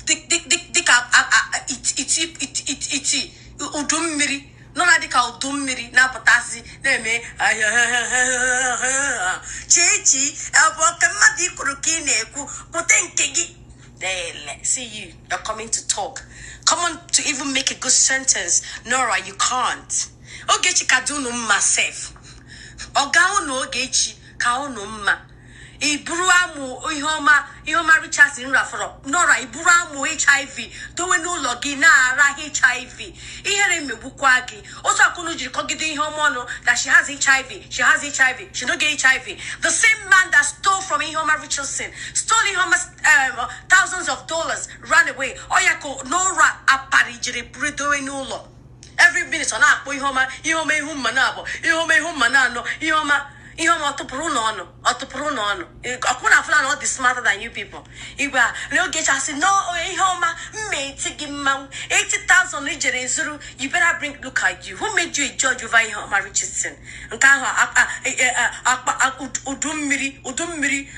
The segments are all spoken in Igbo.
Dịka iti iti iti udu mmiri nọ na dịka udu mmiri na-apụtasị na-eme chichi ọ bụ oke mmadụ ikwuru ka ị na-ekwu pụta nke gị. Lele, see you. You're coming to talk. Come on to even make a good sentence. Nora, you can't. Ogechi ka dị unu mma sef. Ọga unu Ogechi ka unu mma. Iburu amụ ihe ọma ihe ọma Richardson rafọrọ. Nora, iburu amụ HIV dowe n'ụlọ gị na-ara HIV. Ihere megbukwa gị. Otu akụnụ jiri kọgide ihe ọma ọnụ that she has HIV, she has HIV, she no get HIV. The same man that stole from Iheoma Richardson, stole Iheoma thousands of dollars, ran away. Ọ ya ka Nora apari jiri buru dowe n'ụlọ. Every minute ọ na-akpọ ihe ọma, ihe ọma ihu mma na-abụ, ihe ọma ihu mma na-anọ, ihe ọma, ihe ọma ọ tụpụrụ ụlọ ọnụ, ọ tụpụrụ ụlọ ọnụ. Ọkwụ na afụla na ọ dị smarter than you people. Igwe a na Ogechi asị no ihe ọma mma eti gị mmanwụ 80,000 ijere zuru. You better bring. Look at you. Who made you a judge over ihe ọma Richardson? Nke ahụ akpa udu mmiri, udu mmiri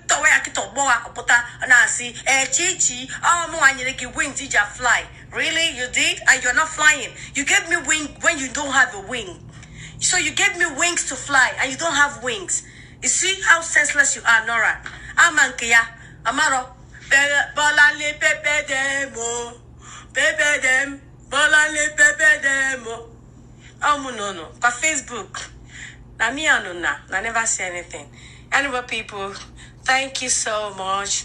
tọwa ya kịta ọgbọwa pụta na-asị ee chichi ọ mụnwa nyere gị wings iji fly. Really, you did? And you're not flying. You gave me wing when you don't have a wing. So you gave me wings to fly and you don't have wings. You see how senseless you are, Nora? Ama nke ya amarọ. Bolanle pepe dem o, pepe dem, Bolanle pepe dem o. Oh no, kwa Facebook na me and na I never say anything. Anyway, people, thank you so much.